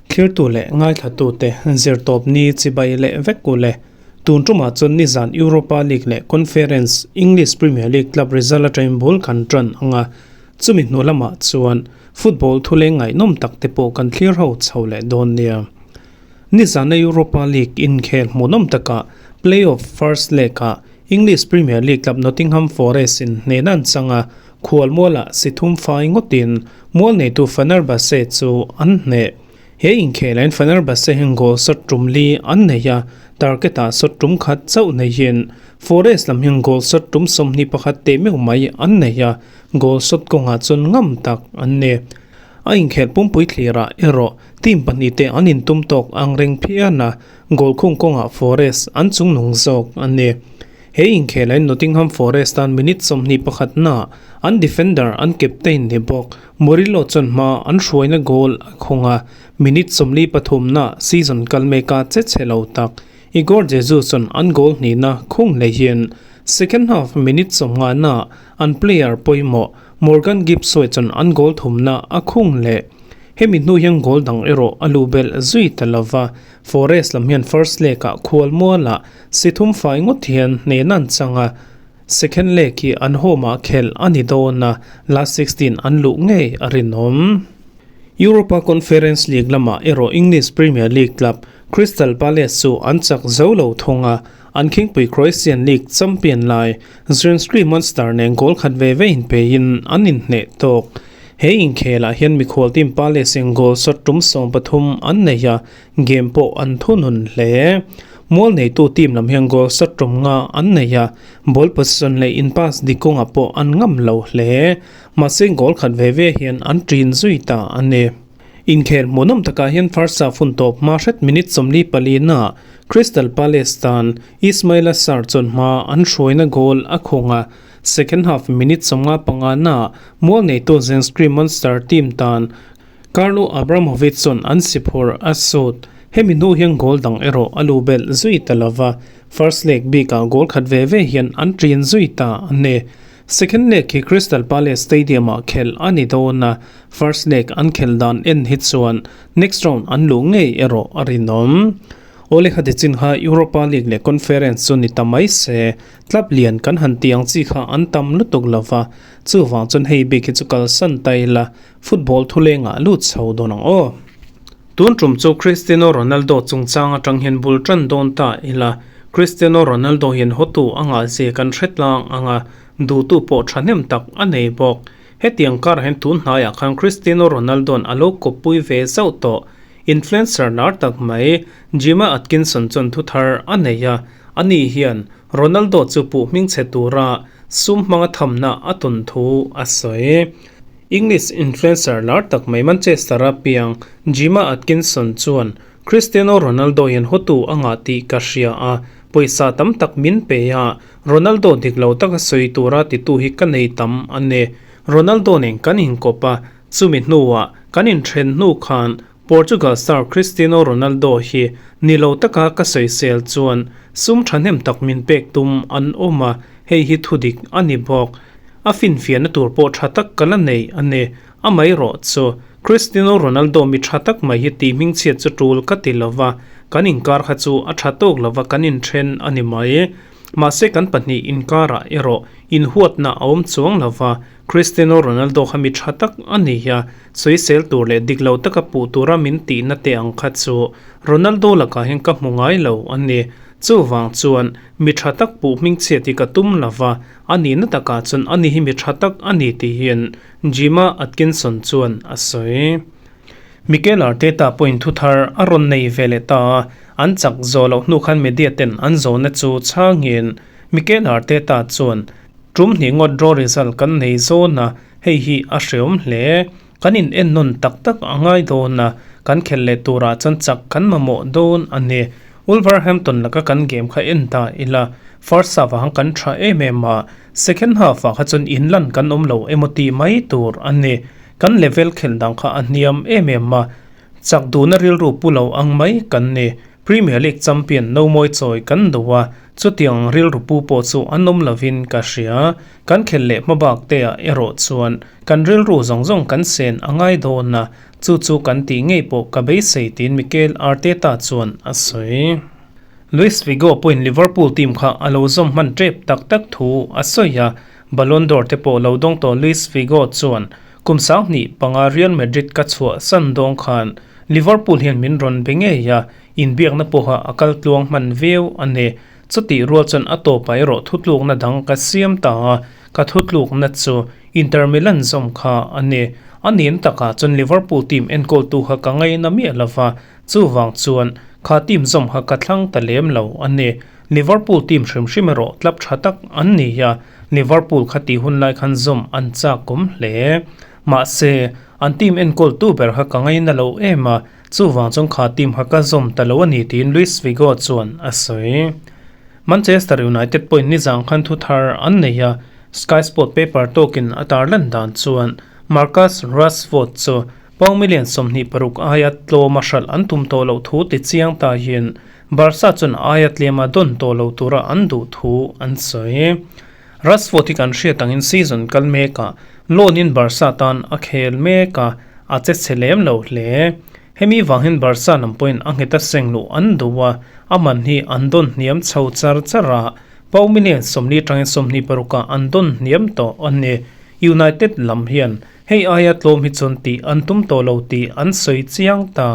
Thlirtu leh ngaithlatute zirtawp ni chibai leh vek u le. Tun tumah chuan nizan Europa League leh Conference English Premier League club result atangin bul kan tan ang a, chumi hnu lamah chuan football thuleng ngaihnawm tak te pawh kan thlir ho chho leh dawn nia. Nizana Europa League inkhel hmuhnawm takah play-off first leg-ah English Premier League club Nottingham Forest in hnehna an chang a, khualmualah si thum fai ngawtin mual neitu Fenerbahce chu an hneh. He inkhelain Fenerbahce hian goal shot tum li an nei a, target-ah shot tum khat chauh neihin Forest lam hian goal shot tum 21 teh meuh mai an nei a, goal shot kawngah chuan ngam tak an ni. A inkhel pumpui thlirah erawh team pahnihte an intum tawk ang reng phian a, Goal khung kawngah Forest an chungnung zawk a ni. He inkhelain Nottingham Forest tan minute 21 na an defender an captain ni bawk Murillo chuan hma an hruaina goal a khung a, minute 43 na season kal meka che chhe lo tak Igor Jesus chuan an goal hnihna khung hleihin second half minute 50 na an player pawimawh Morgan Gibbs-White chuan an goal thumna a khung leh. Hemi hnu hian goal dang erawh a luh belh zui ta lova, Forest lam hian first leg-ah khual mualah si thum fai ngawt hian hnehna an chang a, second leg hi an home-ah khelh a ni dawn a, last 16 an luh ngei a rinawm. Europa Conference League lamah erawh English Premier League club Crystal Palace chu an chak zo lo thung a, an khingpui Croatian League champion lai Zrinjski Monstar nen goal khat ve ve inpeiin an inhneh tawk. He inkhelah hian mikhual team Palace in goal shot tum 13 an nei a, game pawh an thunun hle. Mual neitu team lam hian goal shot tum nga an nei a, ball possession leh in pass dik kawngah pawh an ngam lo hle. Mahse goal khat ve ve hian an ṭin zui ta a ni. Inkhel hmuhnawm takah hian first half hun tawp hma hret minute 44 na Crystal Palace tan Ismaila Sarr chuan hma an hruaina goal a khawng a, second half minute 55 na mual neitu Zenscree Monster team tan Carlo Abramovich chuan an si phur a sut. Hemi hnu hian goal dang erawh a lu belh zui ta lova, first leg bikah goal khat ve ve hian an ṭin zui ta a ni. Second leg hi Crystal Palace Stadium-ah khelh a ni dawn a, first leg an khelh dan en hi chuan next round an luh ngei erawh a rinawm. Awle khati chin kha Europa League leh Conference chu ni ta mai se, club lian kan han tih ang chi kha an tam lutuk lo va, chuvang chuan hei bik hi chu kalsan ta ila, football thulengah lut chho dawn ang aw. Tun tum chu Cristiano Ronaldo chungchang atang hian bul tan dawn ta ila, Cristiano Ronaldo hian hotu a ngah zia kan hre tlang ang a, duhtu pawh thahnem tak a nei bawk. Hetiang karah hian tun hnaiah khan Cristiano Ronaldo'n a lo kawppui ve zauh tawh. Influencer lar tak mai Gemma Atkinson chuan thu thar a nei a, ani hian Ronaldo chu puh hmingchhe tura sum hmanga thamna a tawn thu a sawi. English influencer lar tak mai Manchester-a piang Gemma Atkinson chuan Cristiano Ronaldo hian hotu a ngah tih ka hria a, pawisa tam tak min pe a, Ronaldo dik lo taka sawi tura titu hi ka nei tam a ni. Ronaldo nen kan inkawp a, chumi hnuah kan inthen hnu khan Portugal star Cristiano Ronaldo hi ni lo taka ka sawisel chuan sum thahnem tak min pek tum an awm a, hei hi thudik a ni bawk. A finfiahna tur pawh tha tak ka la nei a ni. Amaherawh chu Cristiano Ronaldo mi tha tak mai hi tih hmingchhiat chu tul ka ti lova, kan inkar kha chu a tha tawk lova kan inthen a ni mai. Mahse kan pahnih inkarah erawh inhuatna a awm chuang lova, Cristiano Ronaldo kha mi tha tak a ni a, sawisel tur leh dik lo taka puh tura min tihna te ang kha chu Ronaldo lakah hian ka hmu ngai lo a ni. Chuvang chuan mi tha tak puh hmingchhiat hi ka tum lova, a nihna takah chuan ani hi mi tha tak a ni tihin Gemma Atkinson chuan a sawi. Mikel Arteta pawhin thu thar a rawn nei ve leh ta a, an chak zawh loh hnu khan media ten an zawhna chu chhangin Mikel Arteta chuan tum hnih ngawt draw result kan nei zawn a, hei hi a hreawm hle. Kan in en nawn tak tak a ngai dawn a, kan khelh leh turah chuan chak kan mamawh dawn a ni. Wolverhampton laka kan game kha en ta ila, first half ah khan kan tha em em a, second half ah kha chuan inlan kan awm lo emaw tih mai tur a ni. Kan level khelh dang kha a hniam em em a, chak duhna rilru pu lo ang mai kan ni. Premier League champion no mawi chawi kan duh a, chutiang rilru pu pawh chu an awm lovin ka hria. Kan khelh leh hmabak te ah erawh chuan kan rilru zawng zawng kan sen a ngai dawn a, chu chu kan tih ngei pawh ka beisei tiin Mikel Arteta chuan a sawi. Luis Figo pawhin Liverpool team kha a lo zawm hman tep tak tak thu a sawi a, Ballon d'Or te pawh lo dawng tawh Luis Figo chuan kum 2005 Real Madrid ka chhuah san dawng khan Liverpool hian min rawn be ngei a, inbiakna pawha a kal tluang hman viau a ni. Chutih rual chuan a tawpah erawh thutlukna dang ka siam ta a, ka thutlukna chu Inter Milan zawm kha a ni. A nin takah chuan Liverpool team enkawltu kha ka ngaina miah lo va, chuvang chuan kha team zawm kha ka thlang ta lem lo a ni. Liverpool team hrim hrim erawh tlap tha tak an ni a, Liverpool kha tih hun lai khan zawm an chak awm hle. Mahse, an team enkawltu ber kha ka ngaina lo em a, chuvang chuan kha team kha ka zawm ta lo a ni tiin Luis Figo chuan a sawi. Manchester United pawhin nizang khan thu thar an nei a, Sky Sport paper tawkin a tarlan dan chuan Marcus Rashford chu pound million 26 aia tlawma hralh an tum tawh loh thu ti chiang ta hian Barca chuan aia tlema dawn tawh lo tura an duh thu an sawi. Rashford hi kan hriat angin season kal mekah loan in Barca tan a khel mek a, a che chhe lem lo hle. Hemi vang hian Barca lam pawhin a nghet a seng luh an duh a, a man hi an dawn hniam chho char char a, pau million 40 atangin 26 ah an dawn hniam tawh a ni. United lam hian hei aia tlawm hi chuan tih an tum tawh lo tih an sawi chiang ta.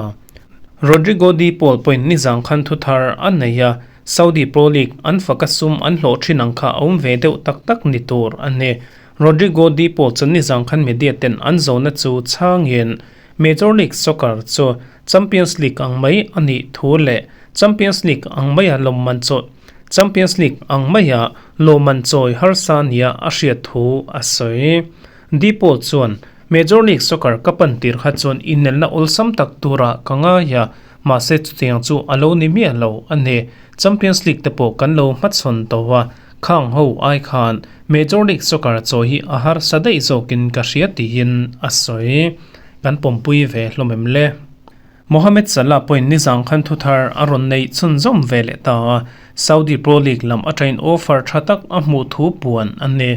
Rodrigo De Paul pawhin nizang khan thu thar a nei a, Saudi Pro League an faka sum an hlawh thin ang kha a awm ve deuh tak tak ni tur a ni. Rodrigo De Paul chuan nizang khan media ten an zawhna chu chhangin Major League Soccer chu Champions League ang mai a nih thu leh Champions League ang maia lawmman chawi Champions League ang maia lawmman chawi harsa nia a hriat thu a sawi. De Paul chuan Major League Soccer ka pan tir kha chuan inelna awlsam tak turah ka ngai a, mahse chutiang chu a lo ni miah lo a ni. Champions League te pawh kan lo hmachhawn tawh a, khang ho ai khan Major League Soccer chawi hi a harsa daih zawkin ka hria tiin a sawi. Kan pawmpui ve hlawm em le? Mohamed Salah pawhin nizang khan thu thar a rawn neih chhunzawm ve leh ta a, Saudi Pro League lam atangin offer tha tak a hmuh thu puan a ni.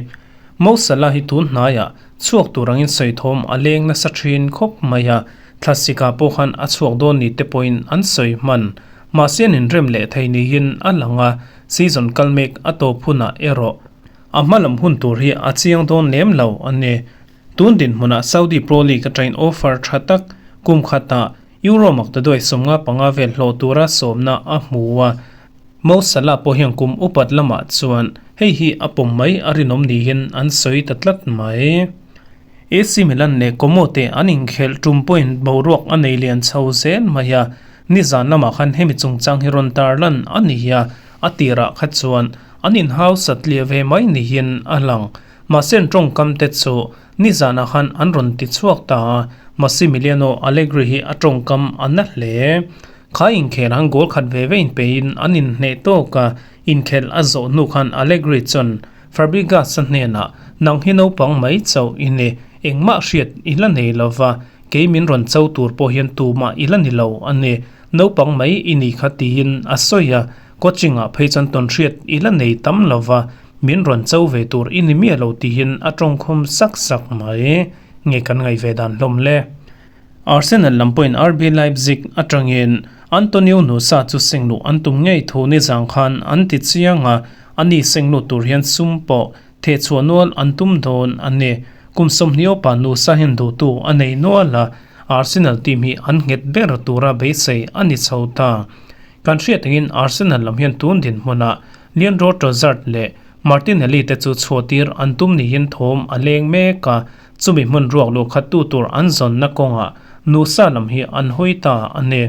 Mo Salah hi tun hnaiah chhuak tur angin sawi thawm a leng nasa thin khawp mai a, thlasika pawh khan a chhuak dawn ni te pawhin an sawi hman. Mahse an inrem leh thei niin a lang a, season kal mek a tawp hunah erawh a hmalam hun tur hi a chiang dawn lem lo a ni. Tun dinhmunah Saudi Pro League atangin offer tha tak kum khatah Euro maktaduai 55 vel hlawh tura sawmna a hmu a. Mo Salah pawh hian kum upat lamah chuan hei hi a pawm mai a rinawm niin an sawi ta tlat mai. AC Milan leh Como te an inkhelh tum pawhin boruak a nei lian chho zel mai a, nizan lamah khan hemi chungchang hi rawn tarlan a ni a, a tirah kha chuan an inhau satliah ve mai niin a lang. Mahse an tawngkam te chu nizanah khan an rawn ti chhuak ta a, Massimiliano Allegri hi a tawngkam a na hle. Kha inkhel han goal khat ve ve inpeiin an inhneh tawk a, inkhel a zawh hnu khan Allegri chuan Fabregas-a hnenah, Nang hi naupang mai chauh i ni, engmah hriat i la nei lo va, kei min rawn cho tur pawh hian tumah i la ni lo a ni, naupang mai i ni kha tiin a sawi a, coaching-ah phei chuan tawnhriat i la nei tam lo va, min rawn cho ve tur i ni miah lo tiin a tawngkhum sak sak mai. Nge kan ngaih ve dan hlawm le? Arsenal lam pawhin RB Leipzig atangin Antonio Nusa chu sengluh an tum ngei thu nizang khan an ti chiang a, ani sengluh tur hian sum pawh thehchhuah nual an tum dawn a ni. Kum 20 awpa Nusa hian duhtu a nei nual a, Arsenal team hi an nghet ber tura beisei a ni chho ta. Kan hriat angin Arsenal lam hian tun dinhmunah Leandro Trossard leh Martinelli te chu chhuahtir an tum niin thawm a leng mek a, Chumi hmun ruak luh khat tu tur an zawnna kawngah Nusa lam hi an hawi ta a ni.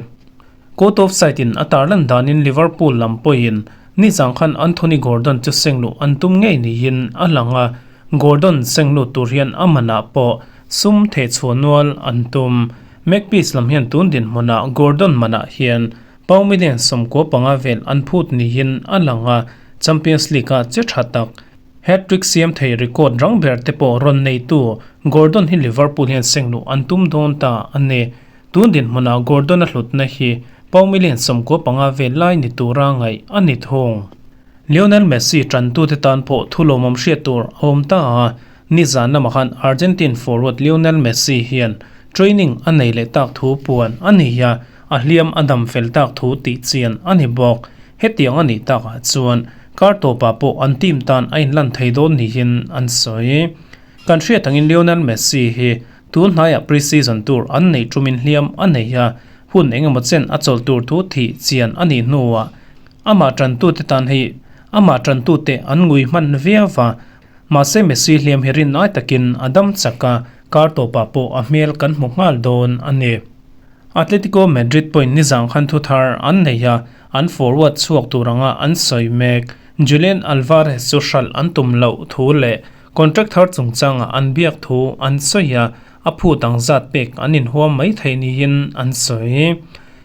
Court of Side in a tarlan danin Liverpool lam pawhin nizang khan Anthony Gordon chu sengluh an tum ngei niin a lang a, Gordon senglut tur hian a manah pawh sum thehchhuah nual an tum. Magpies lam hian tun dinhmunah Gordon manah hian pound million 95 vel an phut niin a lang a, Champions League-a che tha tak Hat-trick siam thei record rang ber te pawh rawn neitu Gordon hi Liverpool hian sengluh an tum dawn ta a ni. Tun dinhmunah Gordon a hlutna hi Pound million 95 vel lai ni tura ngaih a ni thung. Lionel Messi tantute tan pawh thu lawmawm hriat tur a awm ta a, nizan lamah khan Argentine forward Lionel Messi hian training a nei leh tak thu puan a ni a, a hliam a dam fel tak thu tih chian a ni bawk. Hetiang a nih takah chuan kar tawpah pawh an team tan a inlan thei dawn niin an sawi. Kan hriat angin Lionel Messi hi tun hnaiah pre-season tur an neih tumin hliam a nei a, hun engemaw chen a chawlh tur thu thih chian a nih hnuah amah tantute tan hei amah tantute an ngui hman viau va. Mahse Messi hliam hi rinai takin a dam chak a, kar tawpah pawh a hmel kan hmu nghal dawn a ni. Atletico Madrid pawhin nizang khan thu thar an nei a, an forward chhuak tur anga an sawi mek. Julian Alvarez chu hralh an tum loh thu leh contract thar chungchanga an biak thu an sawi a, a phut ang zat pek an inhuam mai thei niin an sawi.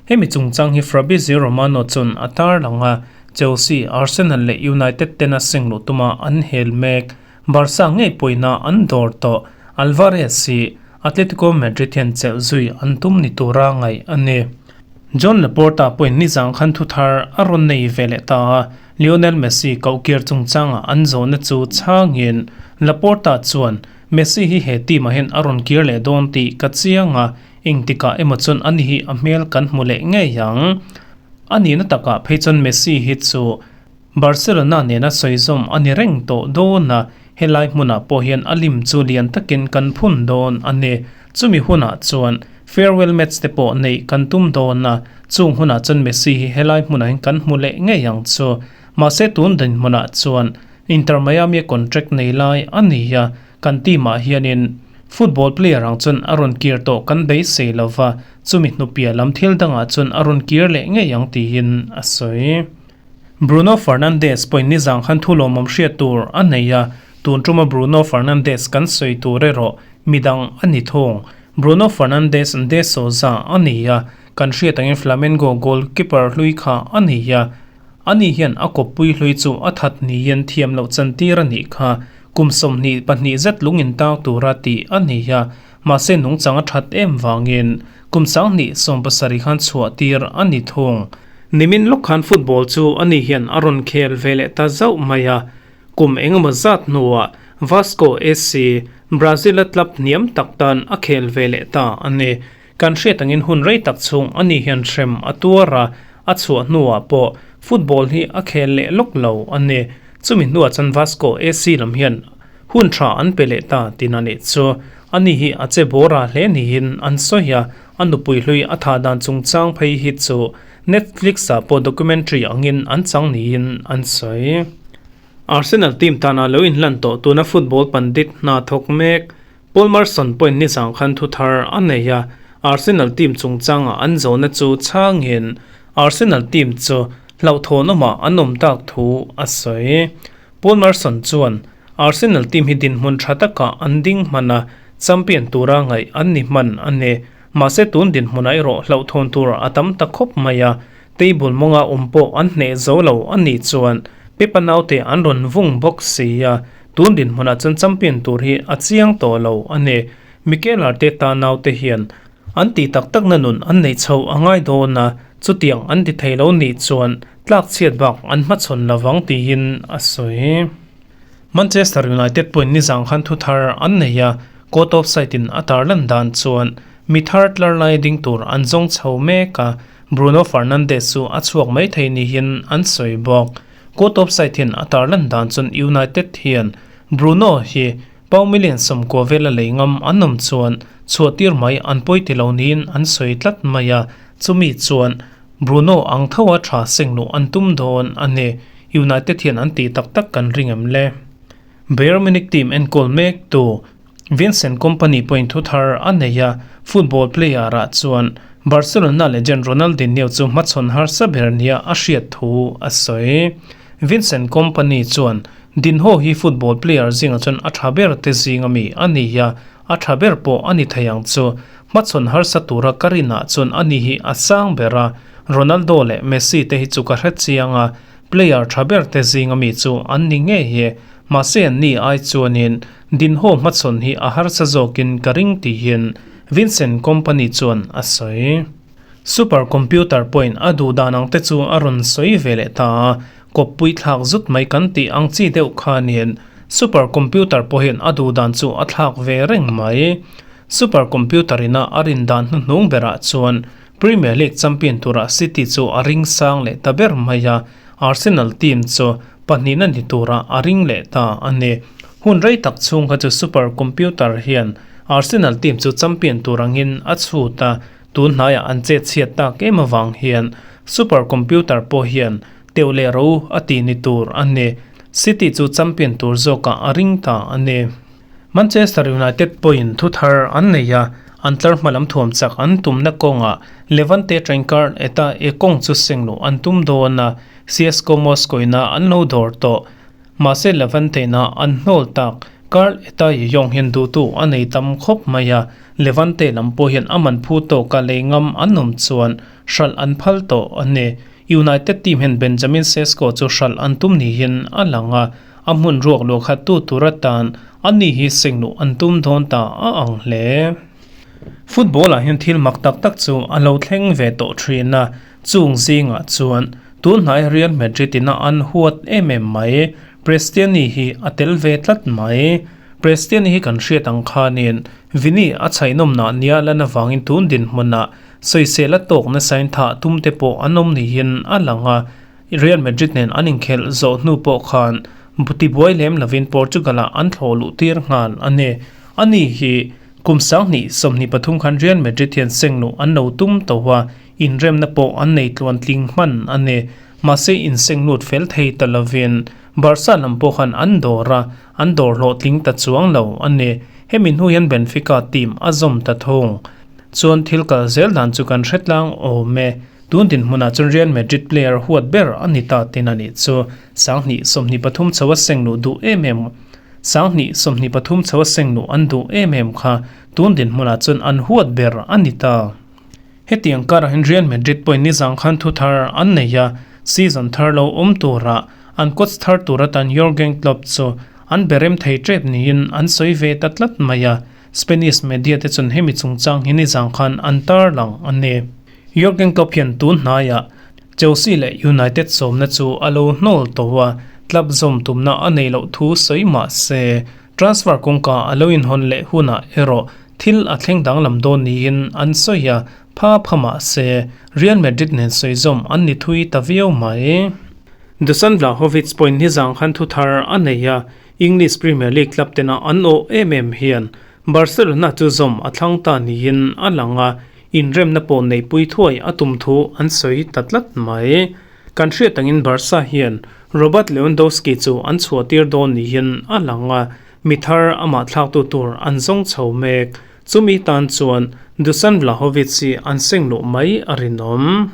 Hemi chungchang hi Fabrizio Romano chuan a tarlang a, Chelsea, Arsenal leh United tena seng luh tuma an hel mek. Barca ngei pawina an dawr tawh. Alvarez hi Atletico Madrid hian chelh zui an tum ni tura ngaih a ni. Joan Laporta pawhin nizang khan thu thar a rawn nei ve leh ta a, Lionel Messi kohkir chungchanga an zawhna chu chhangin Laporta chuan, Messi hi he team ah hian a rawn kir leh dawn tih ka chiang a, engtikah emaw chuan ani hi a hmel kan hmu leh ngei ang. A nihna takah phei chuan Messi hi chu Barcelona nena sawizawm a ni reng tawh dawn a, helai hmunah pawh hian a lim chu lian takin kan phun dawn a ni. Chumi hunah chuan farewell match te pawh neih kan tum dawn a, chung hunah chuan Messi hi helai hmunah hian kan hmu leh ngei ang chu. Mahse tun dinhmunah chuan Inter Miami a contract nei lai a ni a, kan team ah hianin football player ang chuan a rawn kir tawh kan beisei lova, chumi hnupiah lam thil dangah chuan a rawn kir leh ngei ang tiin a sawi. Bruno Fernandes pawhin nizang khan thu lawmawm hriat tur a nei a, tun tuma Bruno Fernandes kan sawi tur erawh midang a ni thung. Bruno Fernandes de Souza a ni a, kan hriat angin Flamengo goalkeeper hlui kha a ni a, ani hian a kawppui hlui chu a that niin thiam loh chantir a nih kha. Kum 22 zet lung intak tura tih a ni a, mahse nungchang a that em vangin kum 2017 khan chhuah tir a ni thung. Nimin lawk khan football chu ani hian a rawn khel ve leh ta zauh mai a, kum engemaw zat hnuah Vasco SC, Brazil-a club hniam tak tan a khel ve leh ta a ni. Kan hriat angin hun rei tak chhung ani hian hrem a tuar a, a chhuah hnuah pawh football hi a khel leh lawk lo a ni. Chumi hnuah chuan Vasco SC lam hian hun tha an pe leh ta tin a nih chu. Ani hi a che bawr a hle niin an sawi a, a nupui hlui a thah dan chungchang phei hi chu Netflix ah pawh documentary angin an chang niin an sawi. Arsenal team tana lo inhlan tawh tuna football pandit hna thawk mek Paul Merson pawhin nizang khan thu thar a nei a, Arsenal team chungchanga an zawhna chu chhangin Arsenal team chu hlauhthawn awmah an awm tak thu a sawi. Paul Merson chuan Arsenal team hi dinhmun tha takah an ding hman a, champion tura ngaih an ni hman a ni. Mahse tun dinhmunah erawh hlauhthawn tur a tam ta khawp mai a, table mawnga awm pawh an hneh zo lo a nih chuan Pepa naute an rawn vung bawk si a, tun dinhmunah chuan champion tur hi a chiang tawh lo a ni. Mikel Arteta naute hian an tih tak takna nun an neih chhoh a ngai dawn a, chutiang an ti thei lo nih chuan tlak chhiat bak an hmachhawn lovang tiin a sawi. Manchester United pawhin nizang khan thu thar an nei a, court of side in a tarlan dan chuan mi thar tlar lai ding tur an zawng chho mek a, Bruno Fernandes chu a chhuak mai thei niin an sawi bawk. Court of side hian a tarlan dan chuan United hian Bruno hi pound million 90 vela lei ngam an awm chuan chhuah tir mai an pawi ti lo niin an sawi tlat mai a, chumi chuan Bruno ang tho a tha seng luh an tum dawn a ni. United hian an tih tak tak kan ring em le? Bayern Munich team enkawl mek tu Vincent Kompany pawhin thu thar a nei a, football player ah chuan Barcelona legend Ronaldinho chu hmachhawn harsa ber nia a hriat thu a sawi. Vincent Kompany chuan Dinho hi football player zingah chuan a tha ber te zing ami a ni a, a tha ber pawh a ni thei ang chu. Hmachhawn harsa tura ka rinah chuan ani hi a sang ber a, Ronaldo leh Messi te hi chu ka hre chiang a, player tha ber te zing ami chu an ni ngei hi, mahse an ni ai chuanin dinhaw hmachhawn hi a harsa zawkin ka ring tihin Vincent Kompany chuan a sawi. Super computer pawhin a duh dan ang te chu a rawn sawi ve leh ta a, kawppui thlak zut mai kan tih ang chi deuh khanin super computer pawhin a duh dan chu a thlak ve reng mai. Super computer ina a rin dan hnuhnung berah chuan Premier League champion turah City chu a ring sang leh ta ber mai a, Arsenal team chu pahnihna ni turah a ring leh ta a ni. Hun rei tak chhung kha chu super computer hian Arsenal team chu champion tur angin a chhut a, Tun hnaiah an chet chhiat tak em avang hian super computer pawh hian teuh leh ro a tih ni tur a ni. City chu champion tur zawkah a ring ta a ni. Manchester United pawhin thu thar an nei a, an tlar hma lam thuam chak an tumna kawngah Levante Trenkard eta Ekong chu seng luh an tum dawn a, CSKA Moscow ina an lo dawr tawh. Mahse Levante-na an hnawl tak Karl eta Yong hian duhtu a nei tam khawp mai a, Levante lam pawh hian a man phu tawka lei ngam an awm chuan hralh an phal tawh a ni. United team hian Benjamin Sesko chu hralh an tum niin a lang a, a hmun ruak luah khat tu tur atan ani hi sengluh an tum dawn ta a ang hle. Football ah hian thil mak tak tak chu a lo thleng ve tawh thin a, chung zingah chuan tun hnai Real Madrid ina an huat em em mai Prestianni hi a tel ve tlat mai. Prestianni hi kan hriat ang khanin Vini a chhaihnawmna nia lan avangin tun dinhmunah sawisel a tawk nasain thah tum te pawh an awm niin a lang a, Real Madrid nen an inkhelh zawh hnu pawh khan tibuai lem lovin Portugal-ah an thlawh luh tir nghal a ni. Ani hi kum 2023 khan Real Madrid hian sengluh an lo tum tawh a, inremna pawh an nei tluantling hman a ni. Mahse inseng lut fel thei ta lovin Barca lam pawh khan an dawr a, an dawr hlawhtling ta chuang lo a ni. Hemi hnu hian Benfica team a zawm ta thung. Chuan thil kal zel dan chu kan hre tlang awm e. Tun dinhmunah chuan Real Madrid player huat ber a ni ta tin a nih chu. 2023 chho a seng luh duh em em 2023 chho a seng luh an duh em em kha tun dinhmunah chuan an huat ber a ni ta. Hetiang karah hian Real Madrid pawhin nizang khan thu thar an nei a, season thar lo awm turah an coach thar tur atan Jurgen Klopp chu an be rem thei tep niin an sawi ve ta tlat mai a, Spanish media te chuan hemi chungchang hi nizang khan an tarlang a ni. Jurgen Klopp hian tun hnaiah Chelsea leh United sawmna chu a lo hnawl tawh a, club zawm tumna a nei loh thu sawi mah se, transfer kawngka a lo inhawn leh hunah erawh Thil a thleng danglam dawn niin an sawi a, pha pha mah se Real Madrid nen sawi zawm an ni thui ta viau mai. Dusan Vlahovic pawhin nizang khan thu thar a nei a, English Premier League club tena an awh em em hian Barcelona chu zawm a thlang ta niin a lang a, inremna pawh neihpui thuai a tum thu an sawi ta tlat mai. Kan hriat angin Barca hian Robert Lewandowski chu an chhuahtir dawn niin a lang a, Mi thar amah thlaktu tur an zawng chho mek. Chumi tan chuan Dusan Vlahovic hi an seng luh mai a rinawm.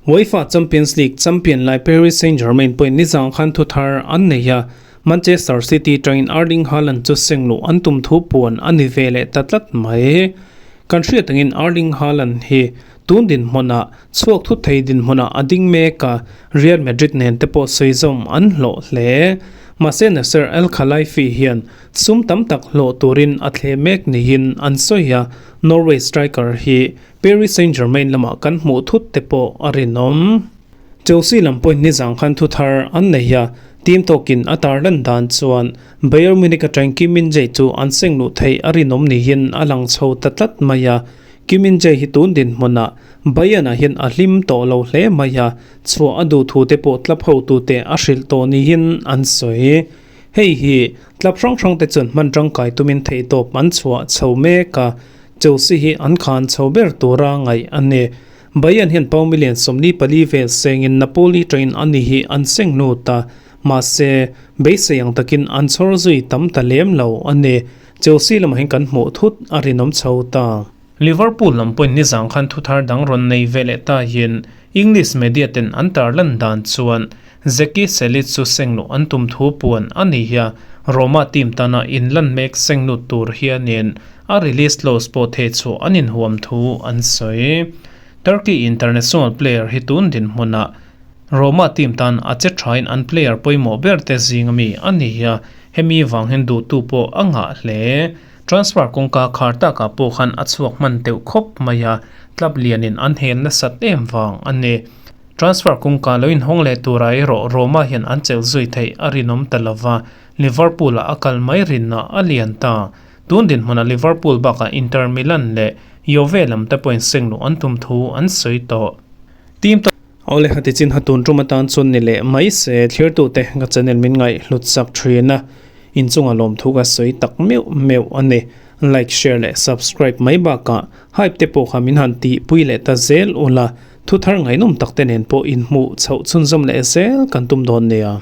UEFA Champions League champion lai Paris Saint-Germain pawhin nizang khan thu thar an nei a, Manchester City tangin Erling Haaland chu seng luh an tum thu puan a ni ve leh ta tlat mai. Kan hriat angin Erling Haaland hi tun dinhmunah chhuak thut thei dinhmunah a ding mek a, Real Madrid nen te pawh sawi zawm an hlawh hle. Mahse Nasser Al Khelaifi hian sum tam tak hlawh turin a thle mek niin an sawi a, Norway striker hi Paris Saint-Germain lamah kan hmuh thut te pawh a rinawm. Chelsea lam pawhin nizang khan thu thar an nei a, team tawkin a tarlan dan chuan Bayern Munich atang Kim Min-jae chu an seng luh theih a rinawm niin a lang chho ta tlat mai a, Kim Min-jae hi tun dinhmunah Bayern-ah hian a hlim tawh lo hle mai a, chhuah a duh thu te pawh club hotute a hrilh tawh niin an sawi. Hei hi club hrang hrang te chuan hman tangkai tumin theihtawp an chhuah chho mek a, Chelsea hi an khan chho ber tura ngaih a ni. Bayern hian pau million 44 vel sengin Napoli train a ni hi an seng lut a, mahse beisei ang takin an chhawr zui tam ta lem lo a ni. Chelsea lamah hian kan hmuh thut a rinawm chho ta. Liverpool lam pawhin nizang khan thu thar dang rawn nei ve leh ta hian English media ten an tarlan dan chuan Zeki Celik chu sengluh an tum thu puan a ni hi a, Roma team tana inlan mek senglut tur hianin a release clause pawh thei chhuah an inhuam thu an sawi. Turkey international player hi tun dinhmunah Roma team tan a che thain an player pawimawh ber te zing ami a ni a, hemi vang hian duhtu pawh a ngah hle. Transfer kawngka khar takah pawh khan a chhuak hman deuh khawp mai a, club lianin an hel nasat em vang a ni. Transfer kawngka lo inhawng leh turah erawh Roma hian an chelh zui theih a rinawm ta lova, Liverpool-ah a kal mai rinna a lian ta. Tun dinhmunah Liverpool bakah Inter Milan leh Juve lam te pawhin seng luh an tum thu an sawi tawh. Team ta. Awle hati chin ha tun tum atan chuan ni leh mai se thirtute ka channel min ngaih hlut sak thin a, inchunga lawmthu ka sawi tak meuh meuh a ni. Like, share leh subscribe mai bakah hype te pawh kha min han tihpui leh ta zel ula, thu thar ngaihnawm tak te nen pawh inhmuh chhoh chhunzawm leh zel kan tum dawn nia.